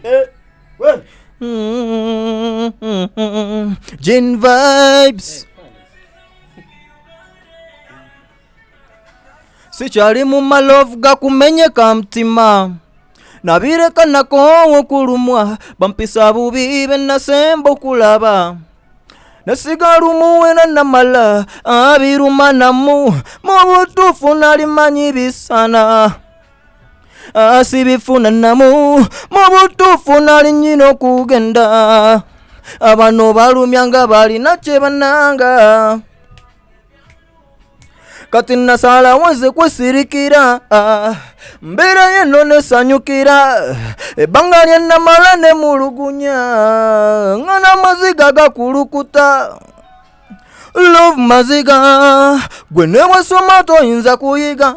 Eh, we. Gin vibes. Sikyali mu malovu gakumenyeka mutima nabireka nakoowa okulumwa bampisa bubi benasemba okulaba nesiga lumu era namala abiruma namu mu butuufu nali manyi bisana sibifuna namu mu butuufu nali nyina okugenda abano balumya nga balina kye bananga kati nasalawo nze kwesirikira mbeera yeno nesanyukira ebbanga lye namala ne mulugunya nga n'amaziga gakulukuta love maziga gwe newasoma toyinza kuyiga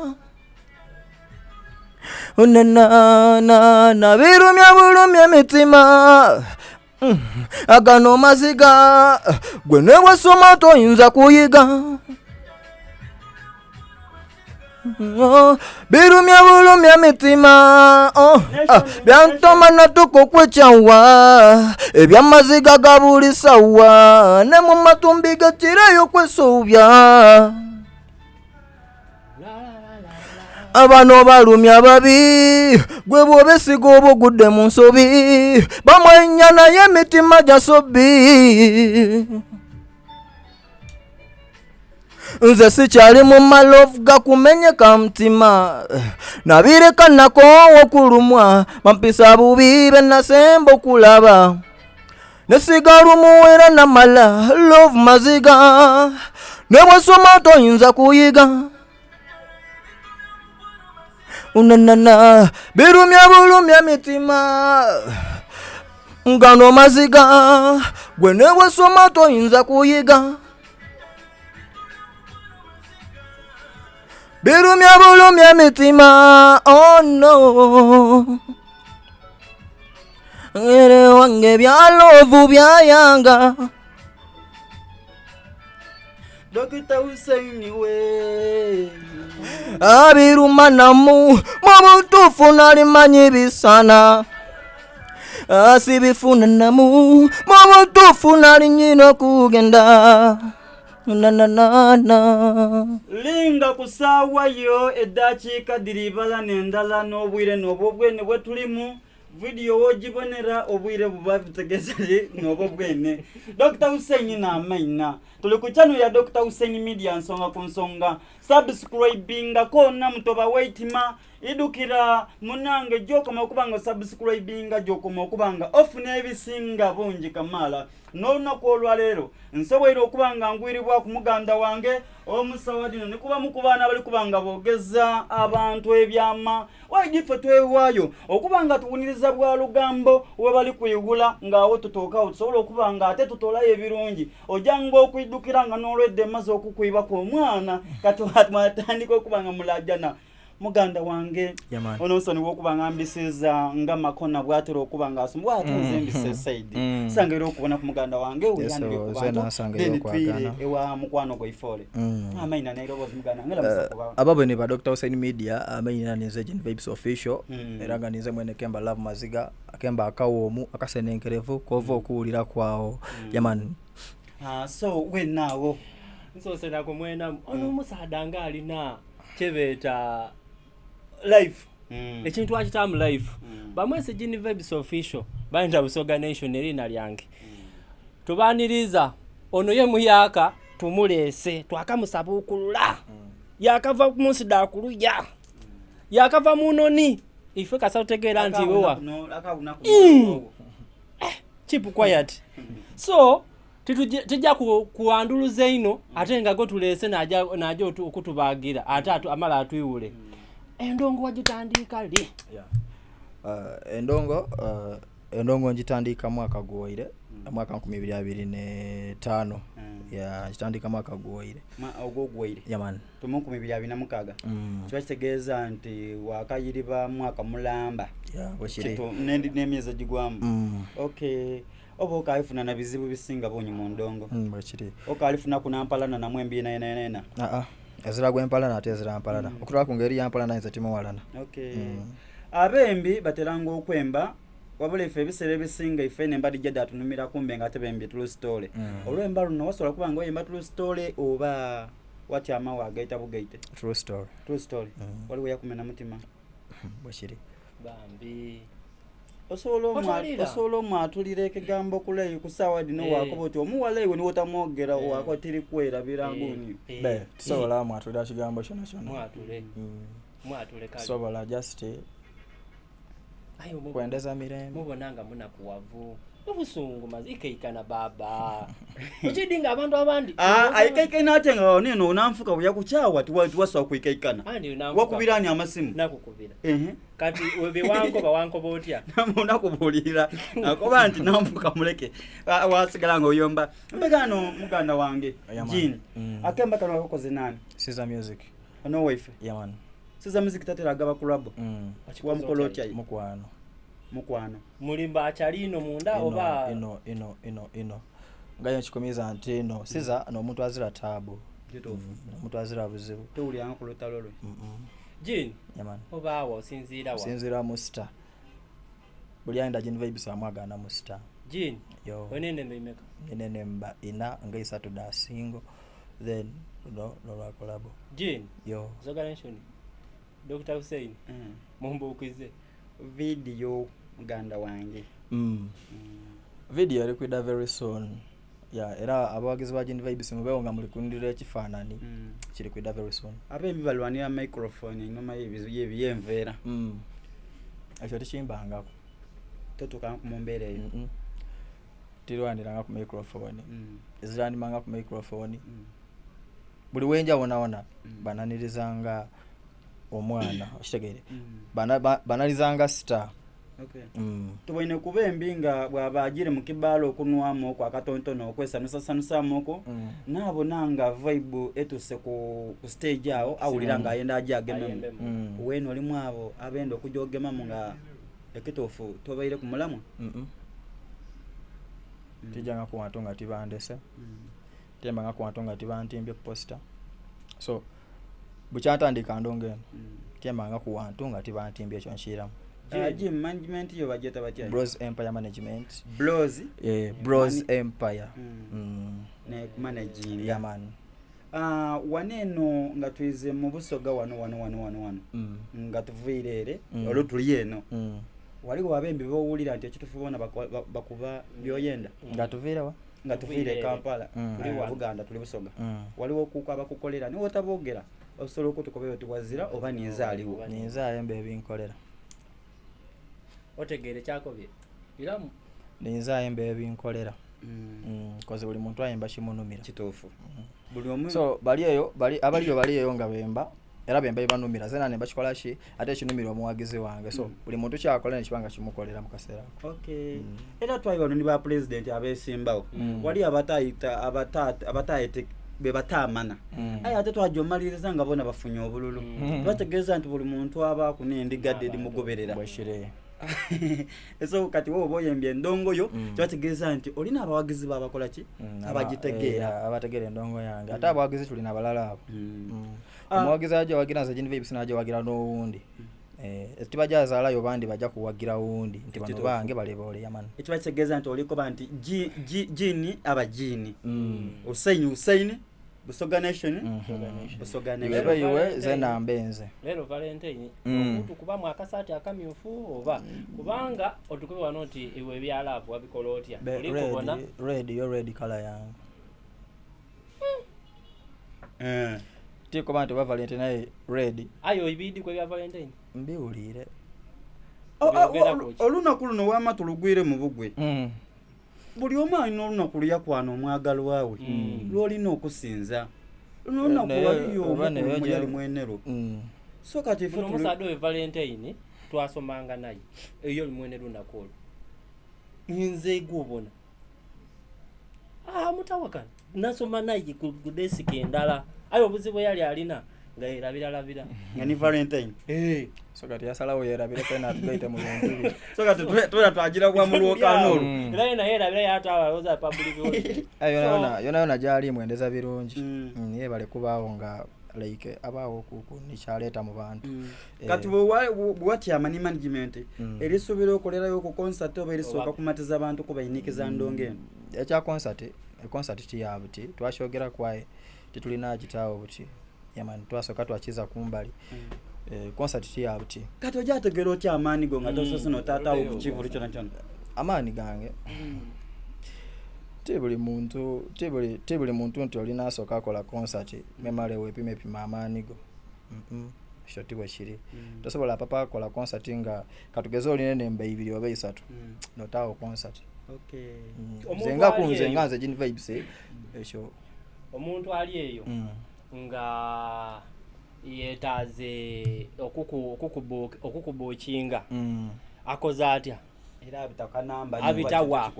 nanana birumya bulumya emitima agano maziga gwe newasoma toyinza kuyiga Oh, birumya bulumya mitima oh, ah, byantoma natuka okwekyawa ebyamaziga ga buli sawa ne mu matumbi gakireyo kwesobya abano balumya babi gwe bwobesiga oba ogudde mu nsobi bamwenya naye emitima gya sobi nze sikyali mu malovu gakumenyeka mutima nabireka nakoowa okulumwa bampisa bubi benasemba okulaba nesiga lumu era namala love maziga nebwesoma toyinza kuyiga unanana birumya bulumya mitima ngano maziga gwe nebwesoma toyinza kuyiga birumya bulumya mitima oh no ere wange byalovu byayanga Dokita Hussein we abiruma namu mu butuufu nalimanyi bisana asibifuna namu mu butuufu nali nyina okugenda nananana linga ku saawa yo eddakiika dhiri ibala n'endala n'obwire n'obwo obwene bwe tulimu vidiyo wogibonera obwire buba butegeeza ki n'obwo bwene Dr. Hussein n'amaina tuli ku channel ya Dr. Hussein Media nsonga ku nsonga subscribinga kona mutoba waitima idukira munange gyokoma okuba nga osubscribinga gyokoma okuba nga ofuna ebisinga bungi kamala n'olunaku olwaleero nsoboire okuba nga ngwiribwa ku muganda wange omusawa dino nikubamu ku baana abali kuba nga boogeza abantu ebyama waidi ffe twewaayo okuba nga tuwuniriza bwa lugambo we bali kwigula ng'awo tutuukawo tusobola okuba nga ate tutolayo ebirungi ojanga okwidukira nga n'olwedde emaze okukwibaku omwana kati mwatandika okuba nga mulajana muganda wange Yeah, man. ono nsonyiwa okuba nga mbisiza nga makona bwatera okuba nga asoma bwate nze mbise saidi sanga era okubona ku muganda wange Yes, weyanire ku nze bantu nansanga era then twire okwagana. ewa mukwano gwaifole amaina nairoboozi muganda wange lamusa kuba ababo ni ba Dr. Hussein Media amaina ninze Gen Vibes official Mm. era nga ninze mwene kemba love maziga akemba akawoomu akasenenkerevu kova okuwulira kwawo yeah man Ah, so wenaawo nsoose nakumwenamu ono omusaadha nga alina kyebeeta life ekintu akitamu life bamwese Gin Vibes official bayita Busoga Nation erina lyange tubaniriza ono ye muyaka tumuleese twakamusabuukulula yakava munsi dakuluya yakava munoni ife kasa tutegeera nti wewa keep quiet so titujja- tijja ku- kuwanduluza ino ate nga go tuleese naja naja otu- okutubagira ate atu- amala atwiwule endongo wagitandika li Endongo endongo ngitandika mwaka guwaire mwaka 2025 yeah ngitandika mwaka guwaire ogwo oguwaire yeah man mu 2026 kiba kitegeeza nti wakayiriba mwaka mulamba yeah bwekiri Kitu- n'endi- n'emyezi egigwamu Mm. okay oba okalifuna na bizibu bisinga bungi mu ndongo Bwekiri okalifuna kunampalana namwe embiina yenayenaena aa ezira gwempalana ate ezira mpalana okutwala ku ngeri yampalana nze timuwalana okay. Abembi bateranga okwemba wabula ife ebiseera ebisinga ife enemba dhija dhatunumira kumbe nga ate bembye true story. Olwemba luno wasobola kuba nga oyemba true story oba watyama wagaita bugaite? True story. True story. Waliwo eyakumena mutima? Bwekiri. Bambi. Osobola omwa Otwalira. osobola omwatulira ekigambo kuleyi ku saawa dhino wakoba oti omuwala iwe niwotamwogera wako tiri kwerabira nguni. Be tusobola mwatulira kigambo kyona kyona. Mwatule. Mwatule kale. Sobola just Aye kwendeza mirembe. Mubona nga munakuwavu. Obusungu mazi ikeikana baba. Okidi nga abantu abandi. Ah, aikaikaina ate nga neno onanfuka bwe yakukyawa tiwasobola kwikaikana. Andi nanfuka. Wakubira ani amasimu? Nakukubira. Ehe. Kati webe wankoba wankoba otya? Nakubuulirira akoba nti nanfuka muleke. Wasigala nga oyomba. Mbegano muganda wange Yeah, man. Jean. Akemba kano akakoze nani? Caesar Music. Ono waife. Yeah, man. Caesar Music tatera agaba ku rabo. Wamukola otya ye? Mukwano. Mukwano. Mulimba achalino munda oba ino ino ino ino. Ngayo nkikumiza nti ino Caesar n'omuntu azira taabu. Kituufu. Omuntu azira buzibu. Tewuliranga ku lutalo lwe. Jean Yeah, man. oba awa osinziira wa? Sinzira mu star. Buli ayenda Jean Vibes amwagana mu star. Jean. Yo. Onene mbimeka. Nene mba ina nga isatu da single then no no lwa collabo. Jean. Yo. Busoga Nation. Dr. Hussein. Mumbuukize. Video muganda wange. Video eri kwida very soon. Yeah, era abawagizi ba Jean Vibes mubeewo nga muli kundira ekifaananyi. Kiri kwida very soon. Abembi balwanira microphone enyuma y'enveera. Ekyo tikimbangako. Totuuka mu mbeera eyo. Tirwaniranga ku microphone. Zirandimanga ku microphone. Buli wenja wonawona bananirizanga omwana okitegeere. Banalizanga star. Okay. Tuboine kuba embi nga bw'aba agire mu kibaala okunwamu okwo akatontono okwesanusasanusamu okwo naabona nga vibe etuuse ku stage awo awulira nga ayenda aje agememu. Ayembemu. Weena olimu abo abenda okujja ogemamu nga ekituufu tobaire ku mulamwa. Tijjanga ku wantu nga tibandese. Tembanga ku wantu nga tibantimbye ku poster. So bukyatandika ndongo eno. Tembanga ku wantu nga tibantimbye ekyo nkiiramu. Jim, management yo bagyeta batya? Bros Empire Management. Bros? Bros Empire. Ne managing. Yeah, man. Wano eno nga tuize mu Busoga wano wano wano wano wano. Nga tuviire ere, olwo tuli eno. Waliwo abembi b'owulira nti ekituufu bona bakuba by'oyenda. Nga tuviire wa? Nga tuviire e Kampala. Tuli wa Buganda, tuli Busoga. Waliwo okuuka abakukolera niwe otaboogera osobola okutukobera oti wazira oba ninze aliwo. Ninze ayemba ebinkolera. Otegeere kyakobye. Biramu. Ninze ayemba ebinkolera. Koze buli muntu ayemba kimunumira. Kituufu. Buli omu So bali eyo bali abaliyo bali eyo nga bemba era bemba ebanumira zena ne bakikola ki ate ekinumira omuwagizi wange. So buli muntu kyakola ne kibanga kimukolera mu kaseera ako. Okay. Era twali wano ni ba president abeesimbawo. Wali abatayita abatayite be bataamana. Aye ate twajja omaliriza nga bona bafunye obululu. Bategeeza nti buli muntu aba ku n'endigadde edimugoberera. Bwekire. So kati wowe oba oyembye endongo yo, kyategeeza nti olina abawagizi babakola ki? Abagitegeera. Abategeera endongo yange. Ate abawagizi tulina abalala abo. Omuwagizi ajja wagira nze Jean Vibes n'ajja wagira n'owundi. Tibajazaalayo bandi bajja kuwagira wundi nti bano bange baleboole yamani. Ekiba kitegeeza nti olikoba nti Jean aba Jean. Hussein Hussein Busoga Nation. Busoga Nation. Iwe iwe ze namba enze. Leero Valentine otukubamu akasaati akamyufu oba kubanga otukube wano nti iwe ebya love wabikola otya? Oli kubona? Red yo red color yange. Tikoba nti oba Valentine naye red. Ayo ibidi ku ebya Valentine. Mbiwulire. Olunaku luno wama tulugwire mu bugwe. Buli omu alina olunaku lwe yakwana omwagalwa we lw'olina okusinza. Luno olunaku waliyo omukulu mwe yali mwenero. So kati ife tuli omusaadha oyo Valentine twasomanga naye eyo oli mwene lunaku olwo. Nze gw'obona. Mutawakana. Nasoma naye ku desk endala. Aye obuzibu yali alina nga yerabiralabira. Nga ni Valentine. So kati yasalawo yerabire fena atugaite mu bintu bye. So kati tubeera twagira bwa mu lwokaano olwo. Era yena yerabira yatwala alowooza public holiday. Aye yona yona yona yona gyali mwendeza birungi. Yebale kubaawo nga Like abaawo ku nikyaleeta mu bantu. Kati bwewatyama ni management erisuubira okolerayo ku concert oba erisooka kumatiza bantu kubainikiza ndongo eno? Ekya concert, concert ti ya buti twakyogeraku aye titulina gitaawo buti. Yeah man twasooka twakiiza kumbali. Concert ti ya buti. Kati oja tegera otya amaani go nga tosoose n'otaataawo ku kivulu kyonakyona? Amaani gange ti buli muntu ti buli ti buli muntu nti oli nasooka akola concert memale weepimepime amaani go. Ekyo ti bwekiri. Tosobola papa kola concert nga katugeze olina enemba ibiri oba isatu notaawo concert. Nze nga ku nze nga nze Jean Vibes ekyo. Omuntu ali eyo nga yetaaze okukubuukinga akoze atya? Era abita kanamba Abita wa?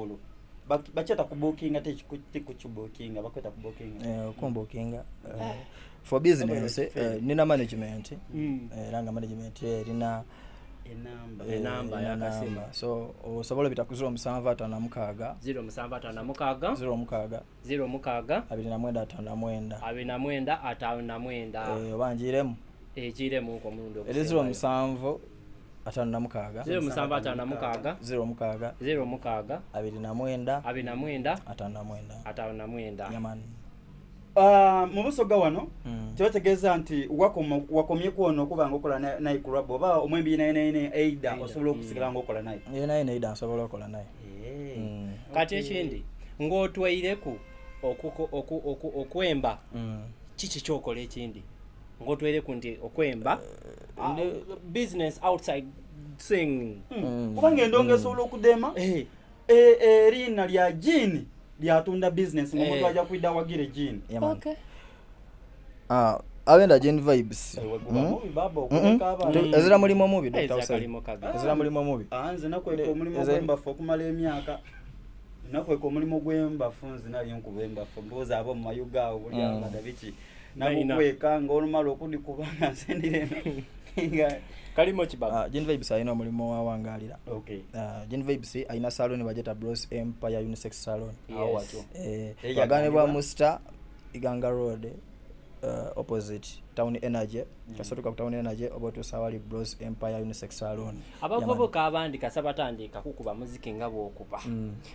Bakyeta kubuukinga ti kukibuukinga bakweta kubuukinga. Okumbuukinga for business nina management era nga management erina Enamba y'akasimu. So osobola obita ku 0756 0756 06 06 29 59 29 59. Oba njiiremu? Ekiiremuku omulundi Eri 07 56 0756 06 06 29 29 59. 59. Yeah man. Mu Busoga wano kyebategeeza nti wakomyeku ono okuba nga okola naye ku rubber oba omwembi yenayena eida osobola okusigala nga okola naye? Yenayena eida nsobola okola naye. Kati ekindi ng'otweireku okwemba kiki kyokola ekindi ng'otweireku nti okwemba business outside singing? Kubanga endongo esobola okudema eriina lya Jean lyatunda business ng'omuntu ajja kwidda awagire Jean. Yeah, man. Abenda Jean Vibes. Guba mubi baba okuleka abantu. Ezira mulimu omubi, Dr. Ezira Hussein. kalimo kabi. Ezira mulimu omubi. Nze nakweka omulimu gw'embafu okumala emyaka. Nakweka omulimu gw'embafu nze nali nkuba embafu mbuuza abo mu mayuga awo buli abada biki. Nagukweka ng'olumala okudikuba nga nze ndire nga kalimo kibaba. Jean Vibes alina omulimu owawangalira. Jean Vibes alina salon bajeta Bros Empire Unisex Salon. Awo watyo. Twaganibwa mu Star Iganga Road opposite Town Energy. Kasootuka ku Town Energy oba otuusa awali Bros Empire Unisex Salon. Abavubuka abandi kasa batandika kukuba muziki nga bw'okuba.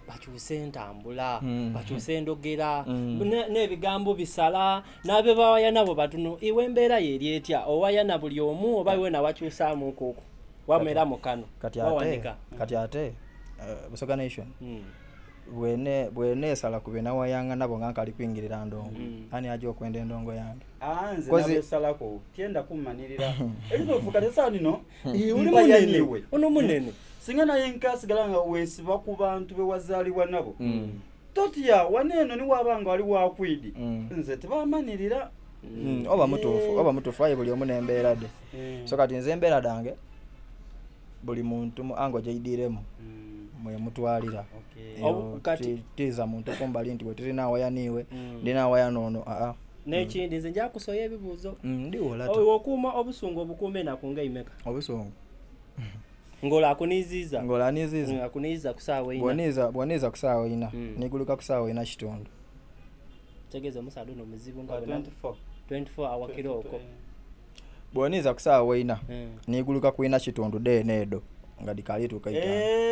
Bakyuse entambula, bakyuse endogera, n'ebigambo bisala, n'abe bawaya nabo batono. Iwe embeera yo eri etya? Owaya na buli omu oba iwe nawakyusaamu kuku? Wamera mu kano. Kati ate, kati ate Busoga Nation. Bweneesala ku benawayanga nabo nga nkali kwingirira ndongo. Ani aja okwenda endongo yange? Nze nabesalako tyenda kummanirira. Ekituufu kati essaawa nino Uli munene. Ono munene. Singa naye nkasigala nga weesiba ku bantu be wazaalibwa nabo. Totya wano eno ni waba nga wali wakwidi. Nze tebamanirira. Oba mutuufu, oba mutuufu aye buli omu n'embeera dhe. So kati nze embeera dhange buli muntu mu ango gyeidiremu mwemutwalira. Tiiza muntu kumbali nti bwe awaya niiwe, ndina awaya n'ono aa. N'ekindi nze nja kusoya ebibuuzo. Ndiwola. Okuuma obusungu obukuuma enaku nga imeka? Obusungu. Ng'ola akuniiziiza. Ng'ola aniiziiza. Akuniiziiza ku saawa ina. Bw'oniiza ku saawa ina, niguluka ku saawa ina kitundu. Tegeeza omusaadha ono muzibu nga 24. 24 hour kirooko. Bw'oniiza ku saawa ina, niguluka ku ina kitundu dheene edho nga dhikaali tuuka itaanu.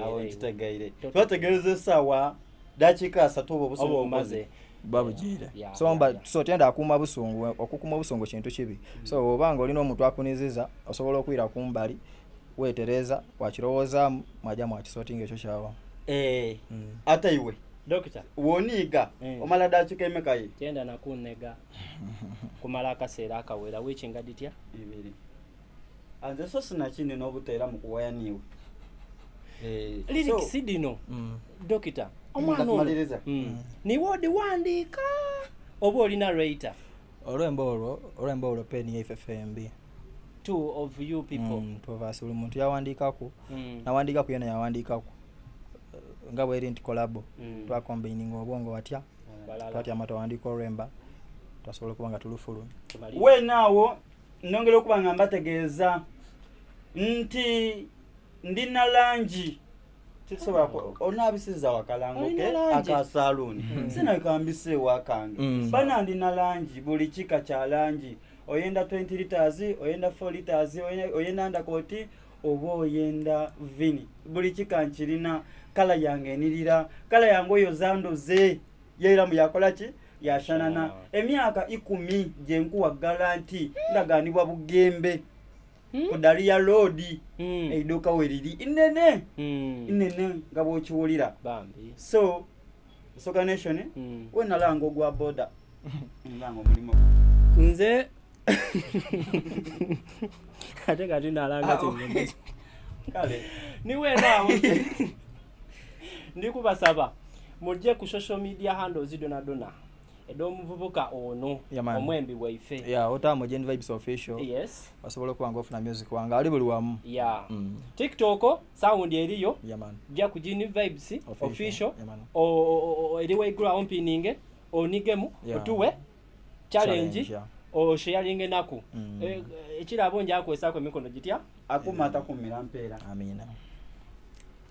Awo nkitegeire. Twategeereza essaawa dakiika asatu oba obusungu omaze. Babujiire. So mba so tyenda akuuma busungu, okukuuma obusungu kintu kibi. So oba nga olina omuntu akuniziza osobola okwira kumbali weetereeza wakirowoozaamu mwaja mwakisotinga ekyo kyawa. Ate iwe Dokita. Woniiga omala dakiika emeka ye? Tyenda nakunega kumala akaseera akawera wiiki nga dhitya? Ibiri. Nze so sinakindi n'obuteera mu kuwaya niiwe. Lyrics dhino Dokita omwana ono niwe odiwandiika oba olina writer? Olwembo olwo, olwembo olwo peni yaife fembi. Two of you people. Two of us buli muntu yawandiikaku. Nawandiikaku yena yawandiikaku. Nga bweri nti collabo. Twakombininga obwongo watya. Twatyama twawandiika olwemba. Twasobola okuba nga tulufulumya. Weena awo nongera okuba nga mbategeeza nti ndina langi. Titusobola onaabisiza wakalango ke Olina langi. aka saluuni sinakambisa ewakange. Bana ndina langi buli kika kya langi oyenda 20 liters oyenda 4 liters oyenda- oyenda ndakoti oba oyenda vini buli kika nkirina kala yange enirira kala yange oyo zandoze yeiramu yakola ki yashanana emyaka ikumi gyenkuwa galanti ndaganibwa bugembe ku Daria Road eiduuka we liri inene inene nga bw'okiwulira Bambi. So Busoga Nation we nalanga ogwa boda nlanga omulimu Nze ate kati nalanga Ah, kino. Kale Niwe naawo ndi kubasaba mujje ku social media handles donadona ed'omuvubuka ono Yeah, man. omwembi waife. Yeah, otamu Gen Vibes Official. Osobola okuba nga ofuna music wange ali buli wamu. TikTok sound eriyo. Yeah, man. Jja ku Gen Vibes Official. Official. Yeah, man. Eri waigulu awo mpininge onigemu otuwe challenge, Challenge, yeah. osharinge enaku. Ekirabo njakwesako emikono gitya akuma atakumira mpeera. Amina.